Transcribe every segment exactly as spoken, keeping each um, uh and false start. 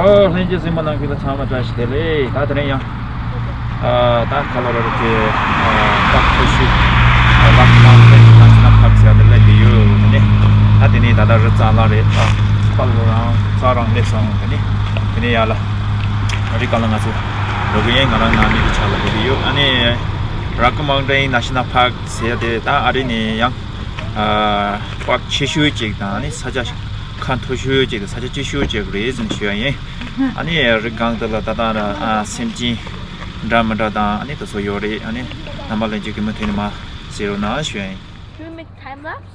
ཨོ། ལྷན་རྒྱས་གཟིགས་མོ་གནང་མཁན་ལ་ཚང་མ་བཀྲ་ཤིས་བདེ་ལེགས། ད་དེ་རིང་ཡང་ཨ་ད་ཁ་ལོ་ར་རུ་ཀི་ཨ་པག་ཐོ་ཤུ་ཨ་ལག་མང་ཏེ་ནེ་ཤ་ནལ་པཱརྐ་ཟེར་ཡ་དེ་སླེབས་བསྡད་ཡོད། དེ་ནས་ད་དེ་ནས་ད་ལྟ་རི་རྩ་ལ་རེད། ཨ་ཁ་ལོ་རང་རྩ་རང་སླེབས་སོང་། དེ་ནས་དེ་ནས་ཡར་ལ་རི་སྒང་ལ་ང་ཚོ་རོ་ཀི་ཡན་ང་རང་ནང་མི་དེ་ཆ་ལ་སླེབས་བསྡད་ཡོད། ཨ་ནི་རག་གི་མང་ཏེ་ནེ་ཤ་ནལ་པཱརྐ་ཟེར་ཡ་དེ་ད་ཨ་རི་ནས་ཡང་ཨ་པག་ཆེ་ཤོས་ཅིག་དང་ཨ་ནི་ས་ཆ་ཁ་མཐོ་ཤོས་ཅིག་དང་ས་ཆ་སྐྱིད་ཤོས་ཅིག་རེད་ཟེར་ནས་ཞུ་ཡ་ཡིན། ཨ་ནི་རི་སྒང་དེ་ལ་ད་ལྟ་ཨ་སེམས་ཅན་འདྲ་མི་འདྲ་དང་ཨ་ནི་དེ་ཚོ་ཡོད་རེད། ཨ་ནི་རྣམ་པ་ལྷན་རྒྱས་ཀྱིས་མུ་མཐུད་ནས་མར་གཟིགས་རོགས་གནང་ཞུ་ཡ་ཡིན། Can we make time lapse?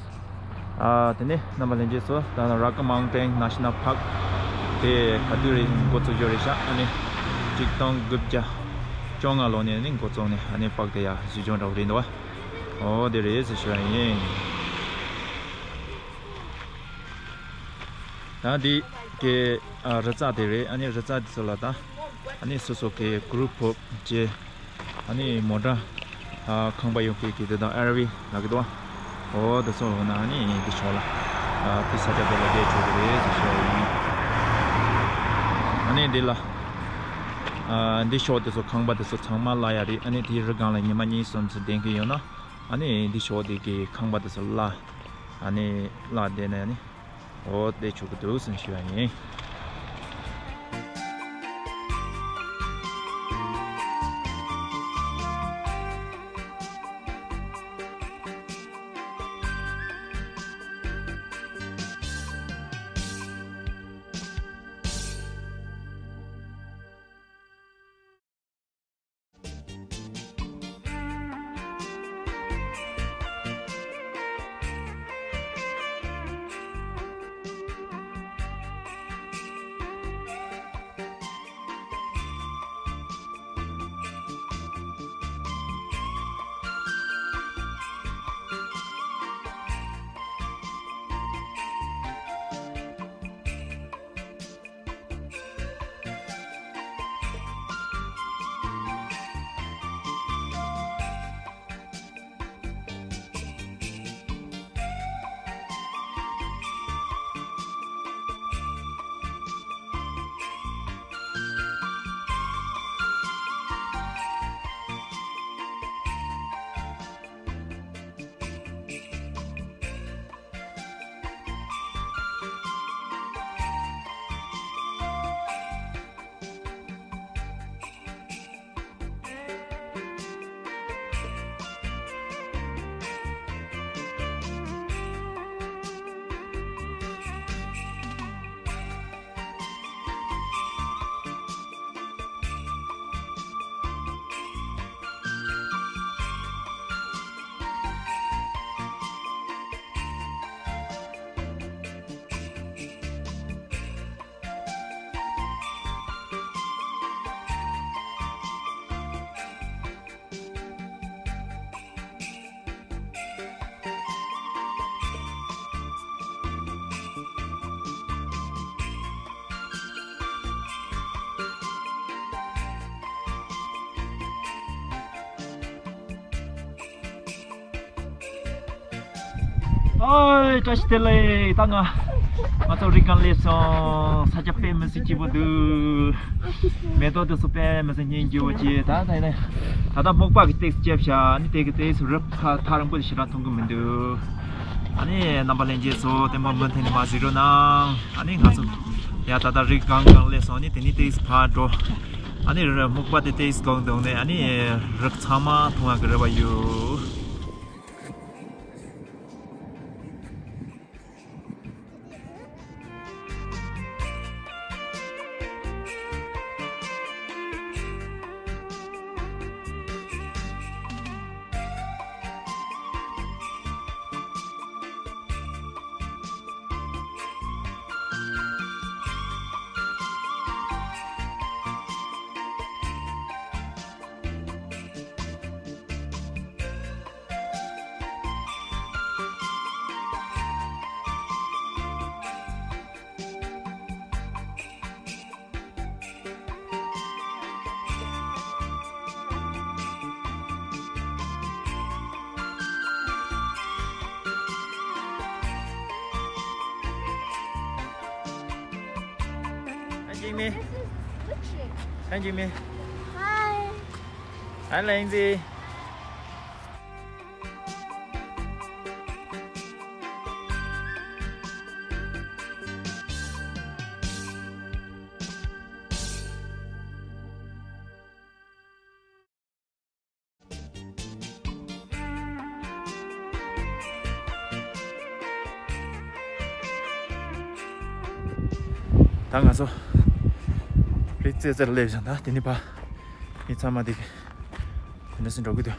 ཨ་དེ་ནས་རྣམ་པ་ལྷན་རྒྱས་ཚོ་ད་ནང་རག་གི་མང་ཏེ་ནེ་ཤ་ནལ་པཱརྐ་དེ་ག་དུས་རེད་འགོ་བཙུགས་ཡོད་རེད་ཤག་ཨ་ནི་གཅིག་སྟོང་དགུ་བརྒྱ་བཅོ་ལྔ་ལོ་ནས་ནི་འགོ་བཙུགས་ནས་ཨ་ནི་པག་དེ་ཡ་གཞི་སྦྱོང་འདྲ་བོ་རེད་འདུག་བ། ཨོ་དེ་རེད་ཟེར་ཞུ་ཡ་ཡིན། ད་འདི་གི་ཨ་རི་རྩ་དེ་རེད། ཨ་ནི་རི་རྩ་དེ་ཚོ་ལ་ད་ཨ་ནི་སོ་སོ་གི་གུ་རུབ་ཕོག་བྱས། ཨ་ནི་མོ་ཊ་ཨ་ཁང་པ་ཡོད་མཁན་གྱི་དེ་དང་ཨར་ཝི་ལབ་ཀྱི་འདུག་བ། ཨོ་དེ་ཚོ་ལ་ཨ་ནི་འདི་ཕྱོགས་ལ་ཨ་དེ་ས་ཆ་དེ་ལ་བསྡད་ཆོག་གི་རེད་ཟེར་ཞུ་ཡ་ཡིན། ཨ་ནི་འདི་ལ་ཨ་འདི་ཕྱོགས་དེ་ཚོ་ཁང་པ་དེ་ཚོ་ཚང་མ་གླ་ཡ་རེད། ཨ་ནི་དེའི་རི་སྒང་ལ་ཉི་མ་གཉིས་གསུམ་ཙམ་བསྡད་མཁན་ཡོད་ན་ཨ་ནི་འདི་ཕྱོགས་དེ་གི་ཁང་པ་དེ་ཚོ་གླ་ཨ་ནི་གླ་བསྡད་ནས་ཨ་ནི། འོ་དེ་ཆོག་གི་འདུག་ཟེར་ཞུ་བ་ཡིན། ཨོའི། བཀྲ་ཤིས་བདེ་ལེགས། ད་ང་ང་ཚོ་རི་སྒང་སླེབས་སོང་། ས་ཆ་དཔེ་མི་སྲིད་སྐྱིད་པོ་འདུག་མེ་ཏོག་དེ་ཚོ་དཔེ་མི་སྲིད་སྙིང་རྗེ་པོ་བྱས། ད་ད་ད་ད་ལྟ་སྨུག་པ་གི་ཏོག་ཙམ་བརྒྱབ་ཤག་ཨ་ནི་དེ་གི་ཏོག་ཙམ་རི་ཕར་ཐག་རིང་པོ་དེ་ཞེ་དྲག་མཐོང་གི་མི་འདུག་ཨ་ནི་རྣམ་པ་ལྷན་རྒྱས་ཚོ་ལྟད་མོ་མུ་མཐུད་ནས་མར་གཟིགས་རོགས་གནང་། ཨ་ནི་ང་ཚོ་ཡ་ད་ལྟ་རི་སྒང་སྒང་སླེབས་སོང་། ཨ་ནི་དེ་ནས་ཏོག་ཙམ་ཕར་འགྲོ། ཨ་ནི་རི་སྨུག་པ་དེ་ཏོག་ཙམ་གང་འདུག་ནས་ཨ་ནི་རི་ཚང་མ་མཐོང་ཡག་གི་རེ་བ་ཡོད། Jimmy. Hi, Jimmy. Hi. Hi, Lindsay. ད་ང་ཚོ་རི་རྩེ་རྩེར་སླེབས་བྱུང་། ད་དེ་ནས་ཕར་མི་ཚང་མ་དེ་དེ་འདྲ་སེ་འགྲོ་གི་འདུག།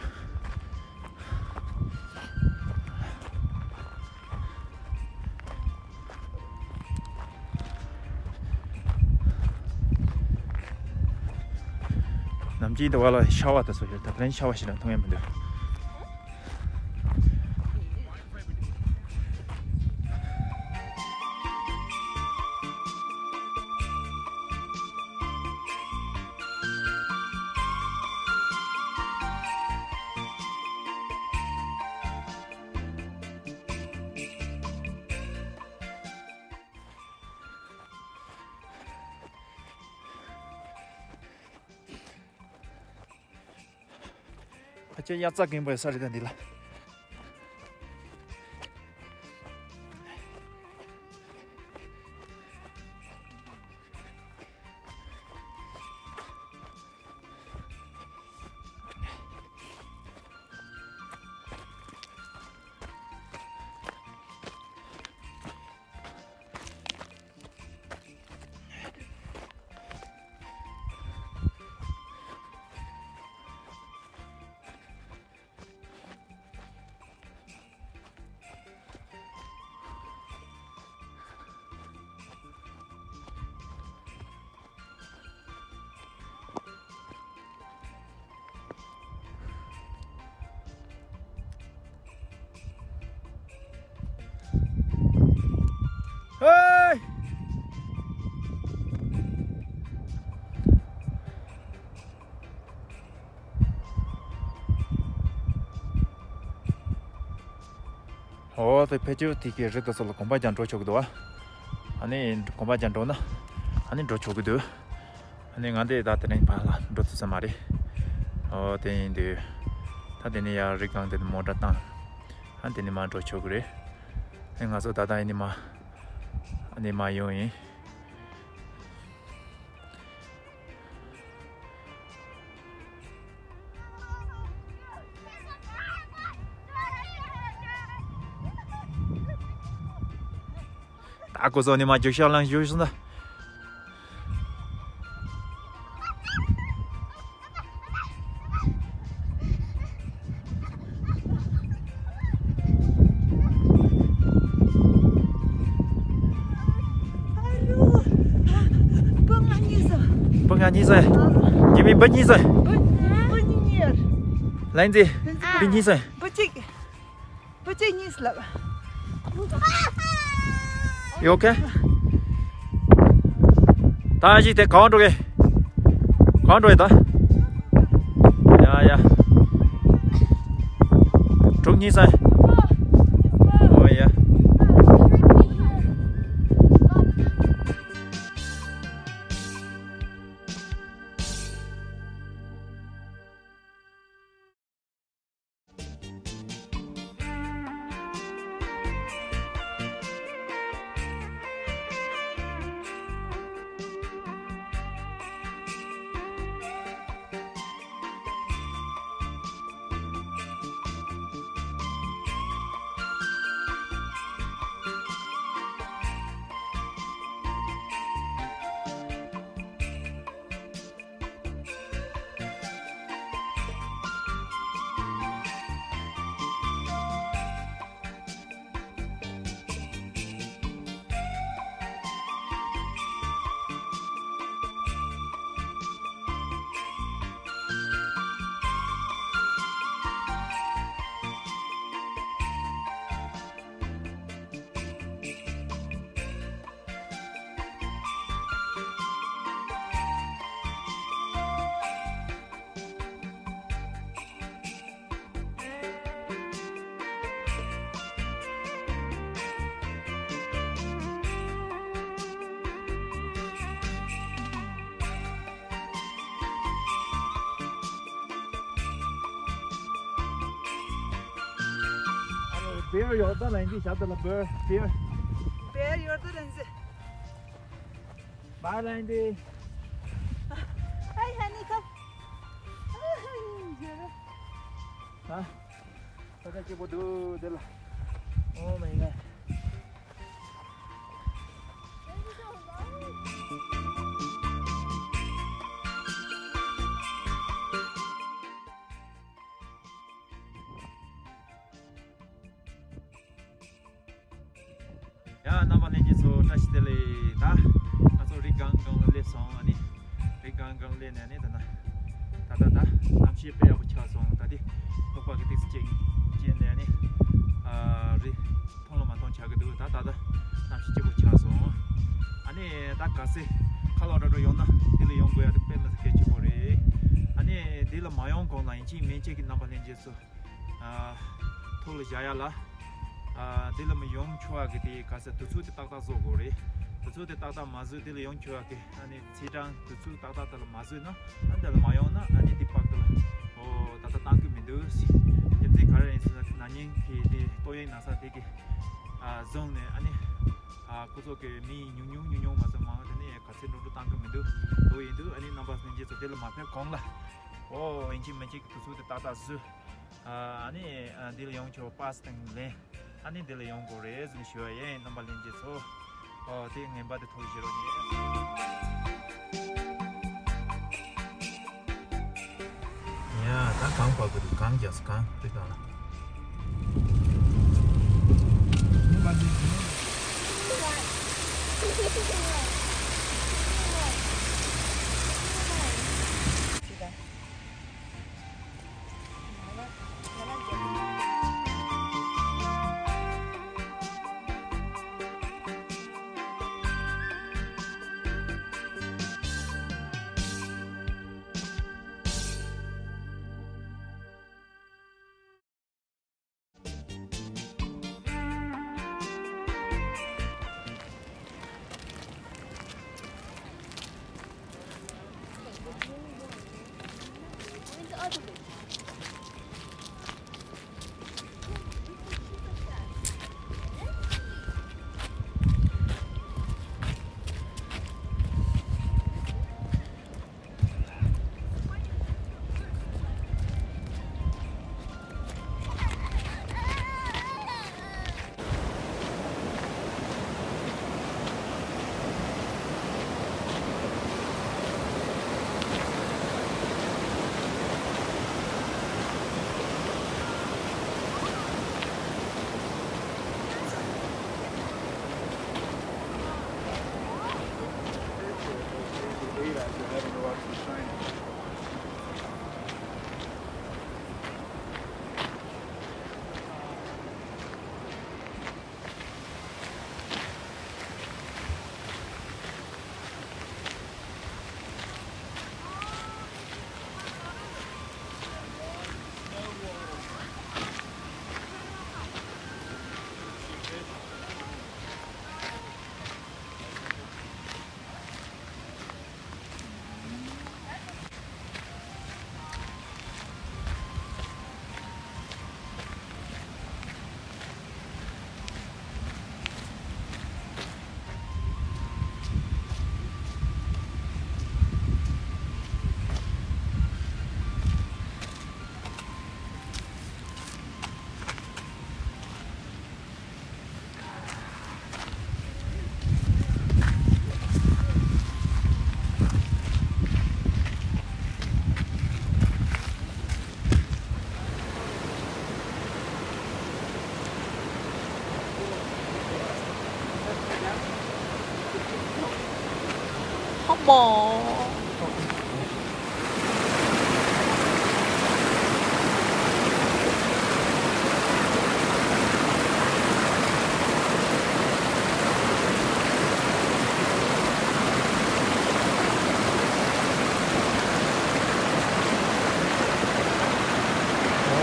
ནམ་རྒྱུན་དེ་བ་ལ་ཤ་བ་དེ་ཚོ་ཡོད། ད་དེ་རིང་ཤ་བ་ཞིག་ལ་མཐོང་ཡ་མི་འདུག། ཕལ་ཆེར་དབྱར་རྩྭ་དགུན་འབུ་ཡོད་ས་རེད་ད་འདི་ལ། ཧེ། ཨོ་དེ་ཕལ་ཆེར་དེ་གའི་རི་དེ་ཚོ་ལ་གོམ་པ་རྒྱག་འགྲོ་ཆོག་གི་འདུག་བ། ཨ་ནི་གོམ་པ་རྒྱག་འགྲོ་ན་ཨ་ནི་འགྲོ་ཆོག་གི་འདུག། ཨ་ནི་ང་འདི་ད་དེ་རིང་ཕར་ལ་འགྲོ་ཐུབ་ས་མ་རེད། ཨོ་དེ་ཡིན་དུས་ད་དེ་ནས་ཡར་རི་སྒང་དེ་ནས་མོ་ཊ་བཏང་། ཨ་དེ་ནས་མར་འགྲོ་ཆོག་གི་རེད། ཨ་ང་ཚོ་ད་ལྟ་ཡིན་ནི་མ་ཨ་ནི་མ་ཡོང་ཡིན། ད་ཁོ་ཚོ་ནི་མ་རྒྱུག་ཤར་ལངས་བཞུགས་སོང་ད། སྤུ་ལྔ་གཉིས་སོ། སྤུ་ལྔ་གཉིས་སོ། ཨ། ཉི་མའི་སྤུ་གཉིས་སོ། སྤུ་སྤུ་གཉིས་གཉིས། ལན་ཙི། སྤུ་གཉིས་སོ། སྤུ་གཅིག་སྤུ་གཅིག་གཉིས་ལབ། You okay? ད་གཞི་དེ་གང་འགྲོ་གི། གང་འགྲོ་ཡི་ད། ཡ་ཡ། དྲུག་གཉིས་སོ། ཨོ་ཡ། Beer yorda lenji, shab dala beer, beer. Beer yorda lenji. Bye, Landy. Hey, honeycomb. Huh? What are you doing? Oh my God. ཡ། རྣམ་པ་ལྷན་རྒྱས་ཚོ་བཀྲ་ཤིས་བདེ་ལེགས། ད་ང་ཚོ་རི་སྒང་སྒང་ལ་སླེབས་སོང་། ཨ་ནི་རི་སྒང་སྒང་སླེབས་ནས་ཨ་ནི་ད་ན་ད་ད་ད་གནམ་གཤིས་དཔེ་ཡག་པོ་ཆགས་སོང་། ད་དེ་ལུག་པ་གི་ཏིག་ཙི་ཅིག་བརྒྱབ་ནས་ཨ་ནི་ཨ་རི་མཐོང་ལ་མ་མཐོང་ཆགས་ཀྱི་འདུག་ད་ད་ད་གནམ་གཤིས་སྐྱིད་པོ་ཆགས་སོང་། ཨ་ནི་ད་ག་ཚོད་ཁ་ལོ་ར་རོ་ཡོང་ན་འདི་ལ་ཡོང་དགོས་ཡ་དེ་དཔེ་མི་སྲིད་གལ་ཆེན་པོ་རེད། ཨ་ནི་འདི་ལ་མ་ཡོང་གོང་ལ་ཡིན་གཅིག་མིན་གཅིག་གི་རྣམ་པ་ལྷན་རྒྱས་ཚོ། ཨ། ཐུགས་ལ་བཞག་ཡ་ལ། ཨ། འདི་ལ་མི་ཡོང་ཆོག་གི་དེ་ག་ས་དུས་ཚོད་དེ་ཏག་ཏག་བཟོ་དགོས་རེད། དུས་ཚོད་དེ་ཏག་ཏག་མ་བཟོས་འདི་ལ་ཡོང་ཆོག་གི་ཨ་ནི་ཚེས་གྲངས་དུས་ཚོད་ཏག་ཏག་དེ་ལ་མ་བཟོས་ན་ཨ་འདི་ལ་མ་ཡོང་ན་ཨ་ནི་འདི་པག་དེ་ལ་ཨོ་ད་ལྟ་བཏང་གི་མི་འདུག་རྒྱུ་མཚན་ག་རེ་ཡིན་ཟེར་ན་ན་ནིང་གི་དེ་ཏོག་དབྱིབས་ན་ཚ་དེ་གི་ཨ་བཟུང་ནས་ཨ་ནི་ཨ་ཁོ་ཚོ་གི་མི་ཉུང་ཉུང་ཉུང་ཉུང་མ་ཚད་མང་དེ་ནི་ག་ཚད་འགྲོ་འགྲོ་བཏང་གི་མི་འདུག་འདུག་ཡིན་དུས་ཨ་ནི་རྣམ་པ་ལྷན་རྒྱས་ཚོ་དེ་ལ་མ་ཕེབས་གོང་ལ་ཨོ་ཡིན་གཅིག་མིན་གཅིག་དུས་ཚོད་དེ་ཏག་ཏག་བཟོས། ཨ་ནི་འདི་ལ་ཡོང་ཆོག་པཱ་སི་དང་ལེན། ཨ་ནི་འདི་ལ་ཡོང་དགོས་རེད་ཟེར་ནས་ཞུ་བ་ཡིན། རྣམ་པ་ལྷན་རྒྱས་ཚོ། ཨོ་དེ་ངན་པ་དེ་ཐུགས་བཞེས་རོགས་གནང་། ཡ་ད་གངས་བབས་ཀྱི་འདུག་གངས་རྒྱགས་སོ་གངས་དེ་གངས་ལ།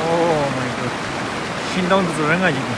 Oh my God. ཤིང་སྡོང་འདི་ཚོ་རེ་ང་ཡིན།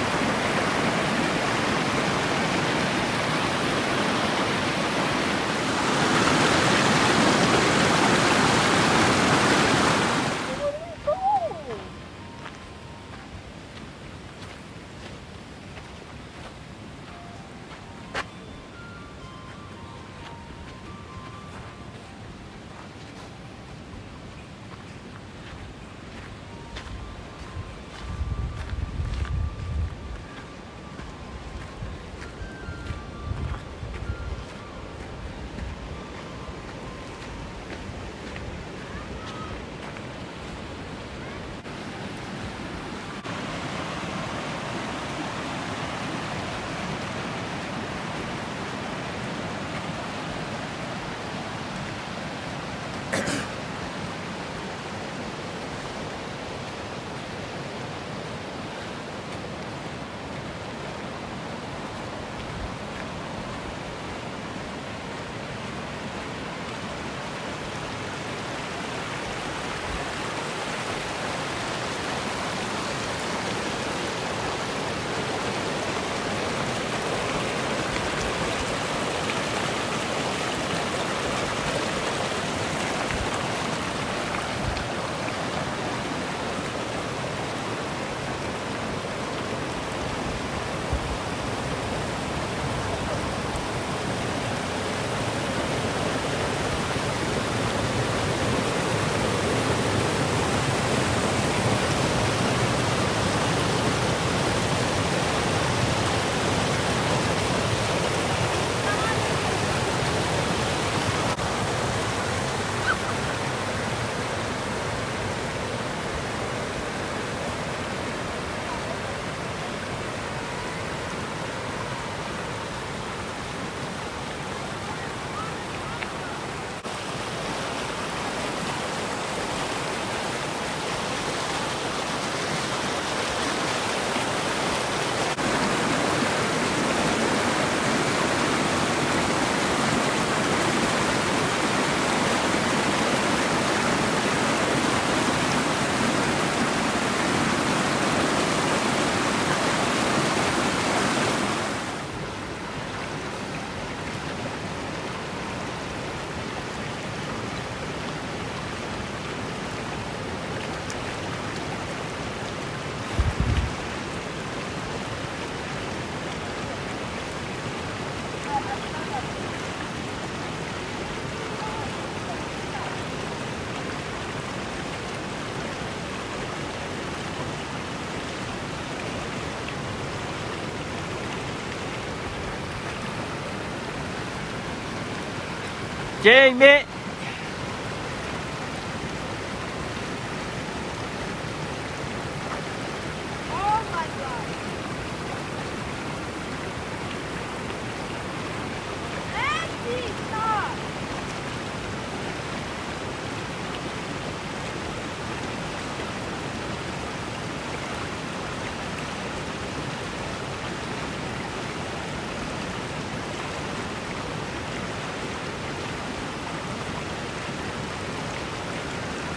Jamie.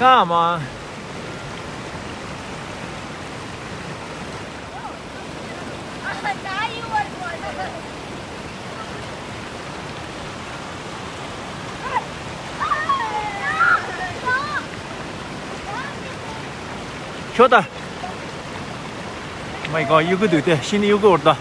Come on. ཤོག་ད། མའི་ག་གཡུག་གི་འདུག་སྟེ་ཤི་ནི་གཡུག་གི་འོར་ད།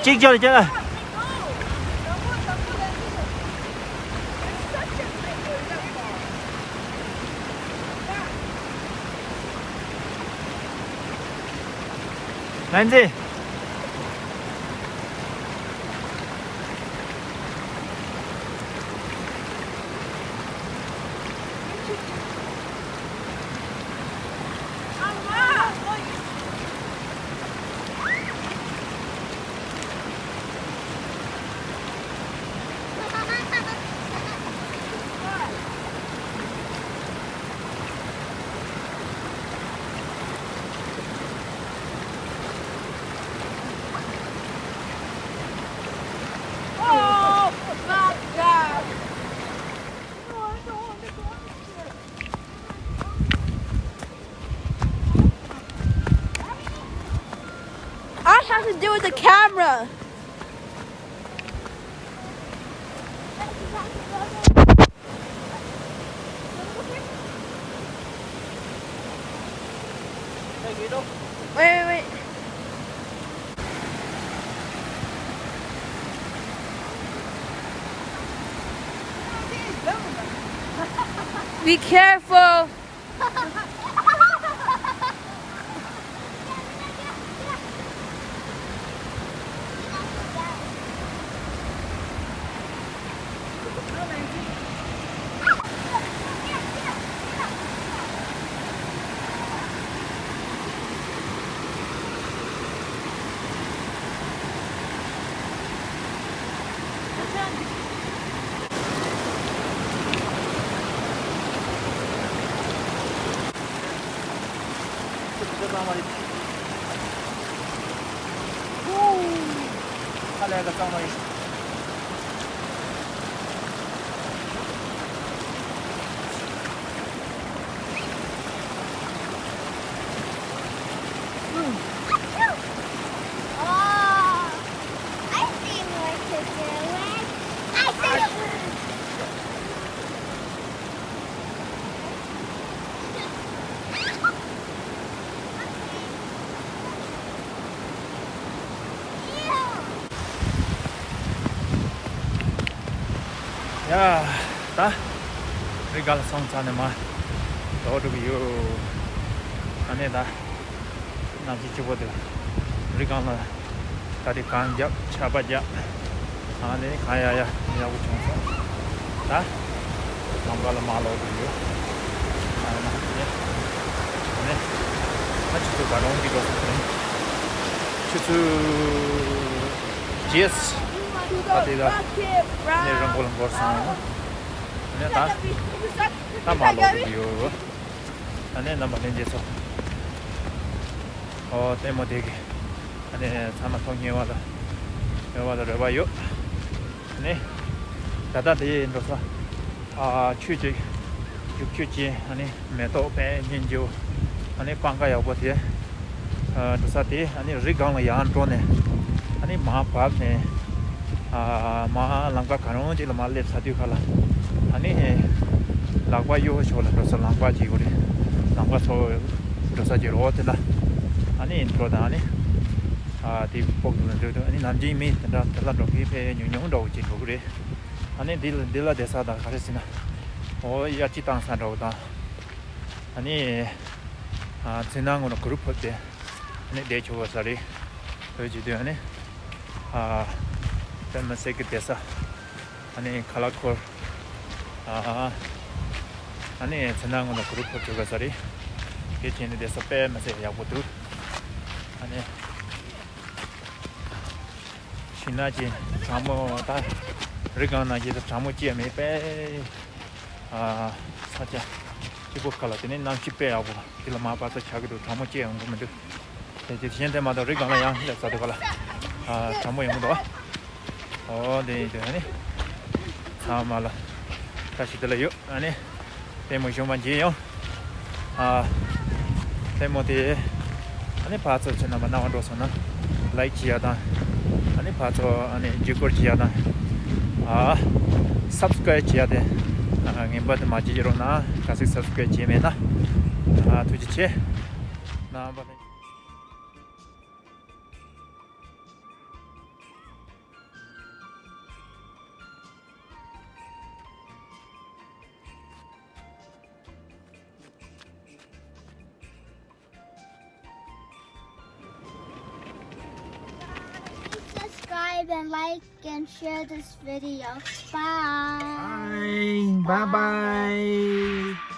གཅིག་ཅར་ཅར། ལན་ཙེ། Oh my God. No, I don't want to go up there. I have to do with the camera. Wait, wait, wait. Be careful. ཡ། ད་རི་སྒང་ལ་སོང་ཚར་ནས་མར་ལོག་འགྲོ་གི་ཡོད། ཨ་ནི་ད་གནམ་གཤིས་སྐྱིད་པོ་འདུག་རི་སྒང་ལ་ད་དེ་གངས་རྒྱབ་ཆར་པ་རྒྱབ། ཨ་ནི་གངས་ཡག་ཡག་ཡག་པོ་བྱུང་སོང་། ད་ལམ་ཁ་ལ་མར་ལོག་འགྲོ་གི་ཡོད། ཨ་ནི་ཨ་ནི་ད་ཆུ་ཚོད་ག་རང་གི་འགྲོ་སོང་རེད། ཆུ་ཚོད་རྗེས་ད་དེ་ལ་ནས་རང་མགོ་ལ་འགོར་སོང་། ནས་ད་ད་མ་ལོག་གི་ཡོད། ད་ནས་རྣམ་པ་ལྷན་རྒྱས་ཚོ། ཨོ་ལྟད་མོ་དེ་གི་ད་ནས་ཚང་མ་ཐོག་ཉེ་བ་ལ་ཉེ་བ་ལ་རོལ་བ་ཡོད། ནས་ད་ལྟ་དེ་འགྲོ་ས། ཨ་ཆུ་ཅིག་རྒྱུག་ཆུ་ཅིག་ཨ་ནི་མེ་ཏོག་དཔེ་སྙིང་རྗེ་བོ། ཨ་ནི་སྤང་ཁ་ཡག་པོ་དེ། ཨ་འགྲོ་ས་དེ་ཨ་ནི་རི་སྒང་ལ་ཡར་འགྲོ་ནས་ཨ་ནི་མར་བབས་ནས། ཨ་མར་ལམ་ཁ་ག་རང་ཅིག་ལ་མར་སླེབས་ཚར་དུས་ཁ་ལ་ཨ་ནི་ལག་པ་གཡས་ཕྱོགས་ལ་འགྲོ་ས་ལམ་ཁ་ཅིག་ཡོད་རེད། ལམ་ཁ་ཚོ་འགྲོ་ས་ཅིག་རོགས་དེ་ལ་ཨ་ནི་འགྲོ་དང་ཨ་ནི་ཨ་དེ་ཕོག་འདུག་ན་འགྲོ་འདུག་ཨ་ནི་ནམ་རྒྱུན་མི་དེ་འདྲ་དེ་ལ་འགྲོ་མཁན་ཕལ་ཉུང་ཉུང་འདྲ་བོ་ཅིག་འགྲོ་གི་རེད། ཨ་ནི་འདི་ལ་འདི་ལ་བསྡད་ས་དང་ག་རེ་ཟེར་ན། འོ་དབྱར་སྐྱིད་བཏང་ས་འདྲ་བོ་དང་། ཨ་ནི་ཨ་མཚན་ནང་ངོ་ན་གུ་རུ་ཕུབ་སྟེ་ཨ་ནི་བསྡད་ཆོག་པ་ས་རེད། བོད་ཀྱི་དུས་ཨ་ནི་ཨ་དཔེ་མི་སྲིད་ཀྱི་བསྡད་ས། ཨ་ནི་ཁ་ལག་འཁོར། ཨ་ཨ་ནི་མཚན་ནང་ངོ་ན་གུ་རུ་ཕུབ་ཆོག་པ་ས་རེད། དེ་བྱས་ནས་བསྡད་ས་དཔེ་མི་སྲིད་ཡག་པོ་འདུག་ཨ་ནི། ཤིང་ནགས་ཀྱི་གྲང་མོ་དང་། རི་སྒང་ནང་གི་གྲང་མོ་སྐྱེ་མེད་པས། ཨ་ས་ཆ་སྐྱིད་པོ་ཁ་ལ་དེ་ནས་གནམ་གཤིས་དཔེ་ཡག་པོ་དེ་ལ་མ་པ་ཚ་ཆགས་ཀྱི་འདུག་གྲང་མོ་སྐྱེ་ཡོང་གི་མི་འདུག་དེ་དེ་གཞན་དེ་མ་གཏོགས་རི་སྒང་ལ་ཡང་སླེབས་ཚར་དུས་ག་ལ་ཨ་གྲང་མོ་ཡོང་གི་འདུག་ཨོ་དེ་ཡིན་དུས་ཨ་ནི་ཚང་མ་ལ་བཀྲ་ཤིས་བདེ་ལེགས་ཡོད། ཨ་ནི་ལྟད་མོ་གཞན་པ་མཇལ་ཡོང་། ཨ་ལྟད་མོ་དེ་ཨ་ནི་ཕར་ཚུར་ཁྱེད་རྣམ་པ་རྣ་བ་འགྲོ་སོང་ན་ལའིཀ་བྱེད་ཡ་དང་། ཨ་ནི་ཕར་ཚུར་ཨ་ནི་བརྒྱུད་སྐུར་བྱེད་ཡ་དང་། ཨ་སབ་སི་ཀ་རེབ་བྱེད་ཡ་དེ་ཨ་ངན་པ་དེ་མ་བྱེད་ཀྱི་རོགས་གནང་། གལ་སྲིད་སབ་སི་ཀ་རེབ་བྱས་མེད་ན་ཨ་ཐུགས་རྗེ་ཆེ། རྣམ་པ་ལ། Subscribe and like and share this video. Bye. Bye. Bye bye.